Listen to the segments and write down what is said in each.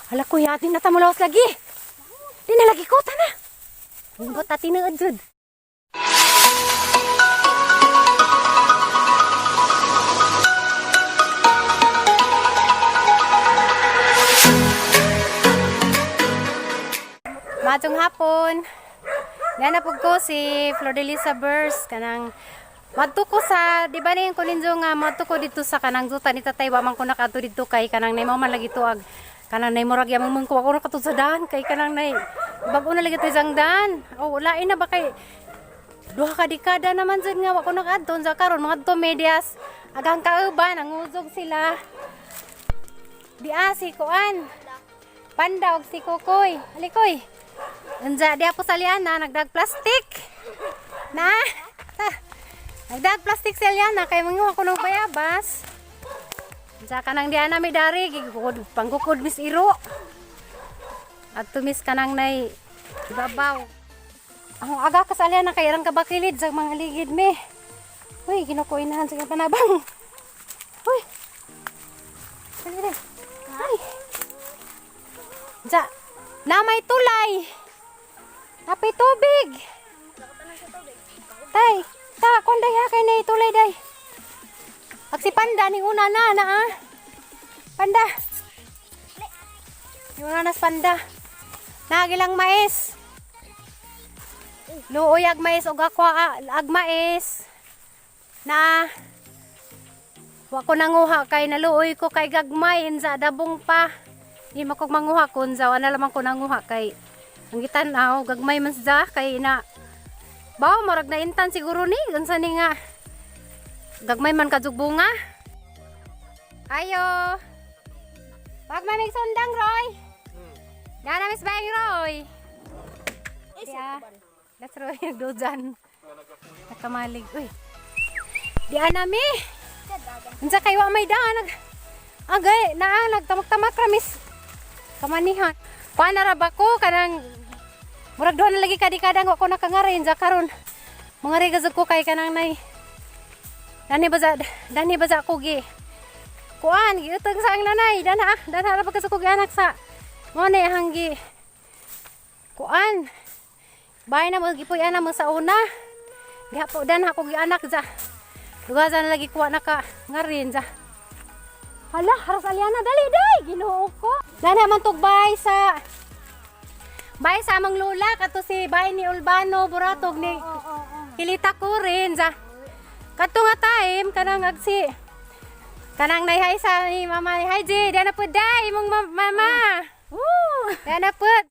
Hala kuya, di na ta mulawas lagi. Di na lagi ko, tana. Ang ta tinuod jud. Matong hapon. Yan na pud ko si Flordelisa Burst kanang madto ko sa di ba na yung kuninjo nga madto ko dito sa kanang duta ni tatay, wa man ko nakaadto didto kay kanang nay man lagi tuag kanang nay murag yamang man ko ako nakatud sa daan kay kanang nay bag-o na lagi to isang daan. Oh, lain na ba kay duha ka dekada naman jud nga wa ko nakaadto sa karon mga to medias agang kauban nanguzog sila di si kuan Panda og si Kokoy. Alikoy. Unja diha po sa Liana nagdag plastic. Na. Ta. Nagdag plastic si Liana kay manguha ko ng bayabas. Unja kanang diha na mi dari gigukod panggukod mis iro. At tumis kanang nay ibabaw. Ang aga ka sa Liana kay arang kabakilid sa mga ligid mi. Uy, ginukuinahan sa panabang. Uy. Dali, dali. Ay. Ja, na may tulay. Napay tubig. Tay, ta kon day ha kay nay tulay day. Ag si Panda ning una na na ah. Panda. Yung una na si Panda. Nagilang mais. Luoy ag mais og aqua ag mais. Na wa ko nanguha kay naluoy ko kay gagmay insa dabong pa. Di man kog manguha kun sa wala lamang ko nanguha kay ang gitan-aw gagmay man sa kay na baw murag na intan siguro ni unsa ni nga gagmay man kadug bunga. Ayo. Wag mamig sundang Roy. Dana Miss Bang Roy. Yeah. That's Roy nagdujan. Nakamalig. Uy. Di anami. Unsa kay wa may daan nag Agay, naa nagtamak-tamak ra miss. Kamanihan. Kuan na ra ba ko kanang murag duha na lagi kadikadang wa ko nakangarin ja karon. Mga regazog ko kay kanang nay. Dani baza ko gi. Kuan giutang sa ang nanay dana ah, dana ra ba ko anak sa mo na hanggi. Kuan. Bay na mo gipuy ana mo sa una. Diha po dan ako gi anak ja. Dugasan na lagi kuha na ka ngarin ja. Hala, haras Aliana, dali day, Ginoo ko. Dana man tog bay sa among lola kato si bay ni Ulbano Buratog ni Kilita ko rin ja. Kato nga time kanang agsi. Kanang nayhay sa ni mama ni Hi G, dana pud day imong mama. Woo! Dana pud.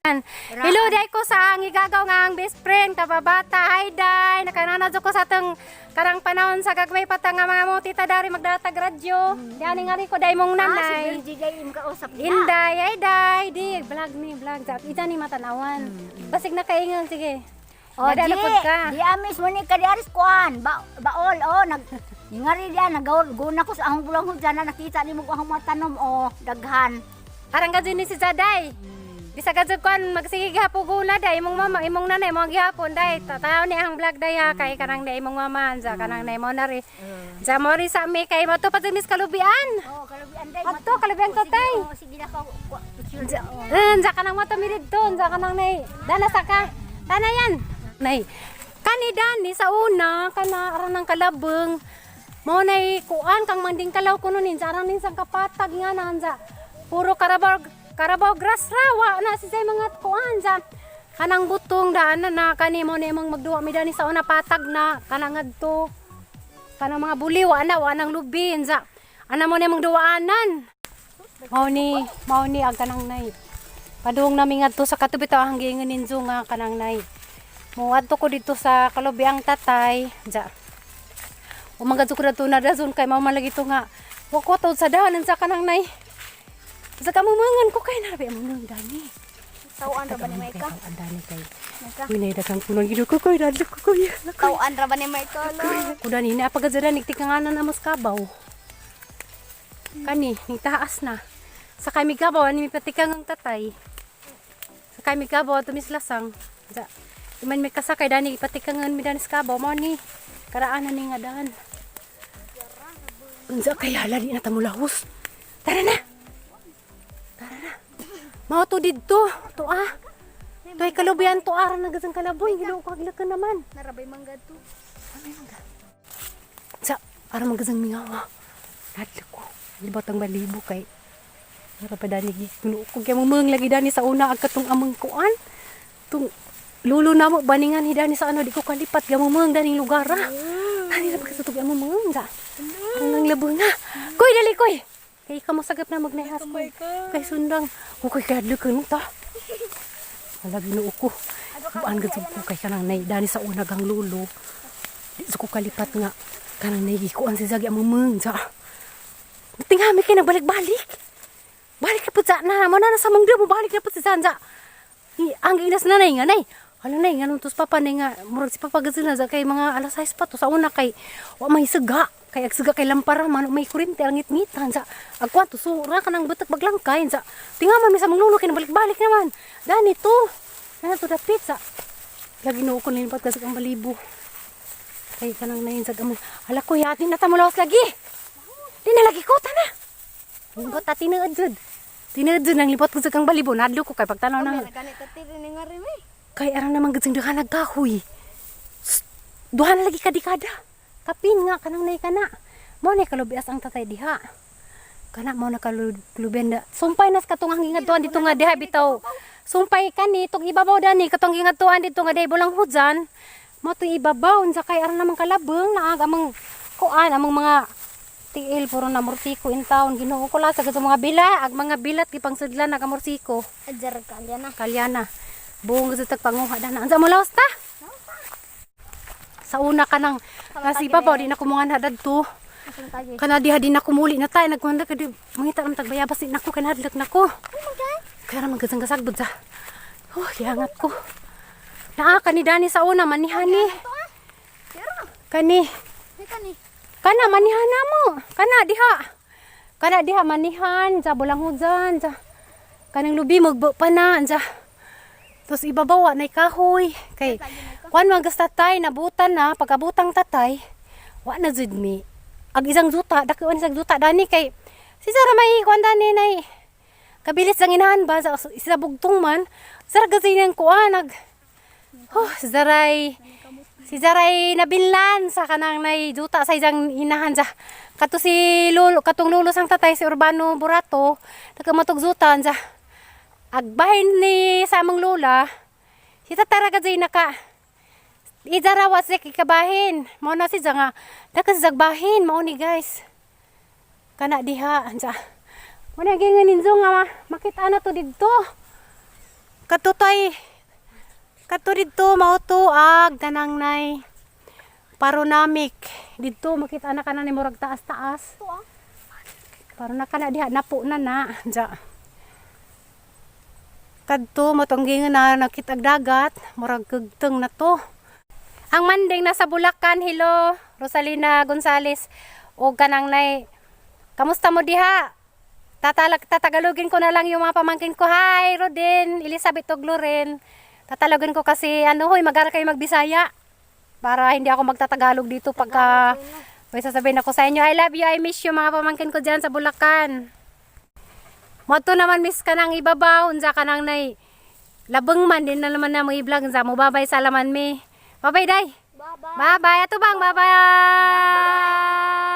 Hello day ko sa ang igagaw nga ang best friend kababata. Hi day, nakanana jud ko sa atong karang panahon sa gagmay pata nga mga mo tita dari magdatag radyo. Diani nga rin ko day mong Ah, si nanay. Virgie day im kausap niya. Inday, ay day, di, vlog ni, vlog. Ita ni matanawan. Basig na kaingon, sige. O, Dada di, na pud ka. di amis mo ni kadiaris kuan, ba, baol, o, nag, ningari diyan, naguna ko sa ahong bulang hudyan na nakita ni mo ahong matanom, o, daghan. Arang gadyo ni si Zaday. Di sa gadyo kuan magsige gihapon guna day imong mama, imong nanay mo gihapon day. Tataw ni ang vlog day ha kay kanang day imong mama anza kanang day mo na ri. Za mo ri sa mi kay mato pa mis kalubian. O, kalubian day. Adto, kalubian O, to, sige, tay. O, sige na ka, picture na, o. Za kanang mato mi didto, za kanang nay. Dana sa ka. Tana yan. Nay. Kani dani sa una kana aran ng kalabeng. Mao nay kuan kang manding kalaw kuno nin sa aran nin sang kapatag nga na anza. Puro karabaw karabaw grass ra wa na si say mga kuan sa kanang butong daan na, na kani mo na imong magduwa mi dani sa una patag na kanang ngadto kanang mga buli wa na wa nang lubi sa ana mo na imong duwaanan. Mao ni ang kanang nay. Padung nami ngadto sa katubitaw ang giingon ninyo nga kanang nay. Muadto ko dito sa kalubiang tatay. Ja. Umagadto ko dito na dazon kay mao man lagi to nga. Wa ko taud sa dahan sa kanang nay. Sa kamumangan ko kay narabi mo nang dani. Tawaan ra ba ni Maika? Ang dani kay. Maika? Uy, nay daghang punon gid ko koy dadlo ko koy. Tawaan ra ba ni Maika? Lo? Kuda ni na pagadzada nigtikanganan na mas kabaw. Kani, ning taas na. Sa kay migabaw ani mipatikang ang tatay. Sa kay migabaw tumis lasang. Ja. Iman may kasakay dani ipatikangan mi dani sa kabaw mo ni. Karaanan ni nga daan. Unsa kay hala di na ta mulahos. Tara na. Tara na. Mao to didto. To ah. Toy kalubian to ara nagasang kalaboy. Ginoo ko ka naman. Narabay manggad to. Sa ara magasang mingaw ah. Nadlo ko. Libat ang balibo kay Ara pa dani ginoo ko kay mumang lagi dani sa una ag katong amang kuan. Tung lulo na mo baningan hidani sa ano di ko kalipat gamumang daning lugar ah. Dani na pagkatutog amumang sa. Ang nang labong nga. Koy dali koy. Kay ka mo sagap na magnehas ko. Kay sundang. Ko kay kadlo ko ta. Wala ginoo ko. Buan gud ko kay kanang nay dani sa una gang lulo. Di sa ko kalipat nga kanang nay gikuan si Zagi amumang sa. Tingami kay nagbalik-balik. Balik na po sa na mo na sa mangga mo balik na po sa sansa. Ang ginas na nay nga nay. Hala nay nga tos papa nay nga murag si papa gazil na sa kay mga alas 6 pa to sa una kay wa may suga kay ag suga kay lampara man may kuryente ang ngit-ngitan sa ag kwanto sura kanang butak baglangkay sa tingaman mi sa manglulo kay balik-balik naman. Dani to. Na to dapit sa lagi no ko nilipat kasi ang balibo. Kay kanang nayin sa gamon. Hala ko yati na ta mo lawas lagi. Di na lagi ko tana. Limbot ta tinuod jud. Tinuod jud nang libot ko sa kang balibo nadlo ko kay pagtanaw na. Ganit ta tiri ni nga rin eh. Kay aran naman gud sing duha nagkahoy. Sst, duha na lagi kadikada. Kapin nga kanang nay kana. Mo ni kalubias ang tatay diha. Kana mo na kalubian da. Sumpay nas katong ang gingatuan dito nga diha bitaw. Sumpay kani tong ibabaw dani katong gingatuan dito nga diha bulang hujan. Mo to ibabaw unsa kay aran naman kalabeng naag amang kuan amang mga tiil puro na mursiko in town. Ginoo ko la sa mga bila ag mga bilat gipang sudlan ag mursiko. Ajar ka na. Kalyana. Buong gusto tagpanguha dana. Ansa mo lawas ta? Sa una ka nang nasipa pa di na kumungan hadad to. Asan tayo? Kana diha di na kumuli na tayo nagkuhan ka di mangita naman tagbayabas di nako kanadlak nako. Kaya naman gasang kasagbod sa. Oh, giangat ko. Naa kani dani sa una manihani. Kani. Kani. Kana manihan na mo. Kana diha. Kana diha manihan sa bulang hujan sa kanang lubi magbo pa na sa. Tapos ibabawa na kahoy kay kuan man gas tatay nabutan na pagabutang tatay wa na jud mi. Ag isang zuta dako isang zuta dani kay si Sara may kuan dani nay kabilis lang inahan ba sa isa bugtong man sara gasi nang kuan ag oh si Zaray nabinlan sa kanang nay duta sa isang inahan sa kato si lolo katong lolo sang tatay si Urbano Burato nagkamatog zutan sa agbahin ni sa among lola si tatara ka naka idara wa siya kikabahin mao na si nga nakasagbahin mao ni guys kana diha sa mo na gingan ninyo nga makita na to didto katutay kato didto mao to ag kanang nay paronamic didto makita na kana ni murag taas-taas para na kana diha napo na na ja kadto matong gingan na nakita ag dagat murag kugtong na to. Ang manding nasa Bulacan, hello Rosalina Gonzales o kanang nay kamusta mo diha? Tatalak tatagalogin ko na lang yung mga pamangkin ko. Hi Rodin, Elizabeth Togloren. Tatalogin ko kasi ano hoy, mag-aral kayo magbisaya para hindi ako magtatagalog dito pagka may sasabihin ako sa inyo. I love you, I miss you mga pamangkin ko diyan sa Bulacan. Moto naman miss ka nang ibabaw, unsa ka nang nay labeng man din na naman na mo i-vlog unsa mo babay sa laman mi. Babay day. Bye-bye. Bye-bye. Ato bang bye-bye.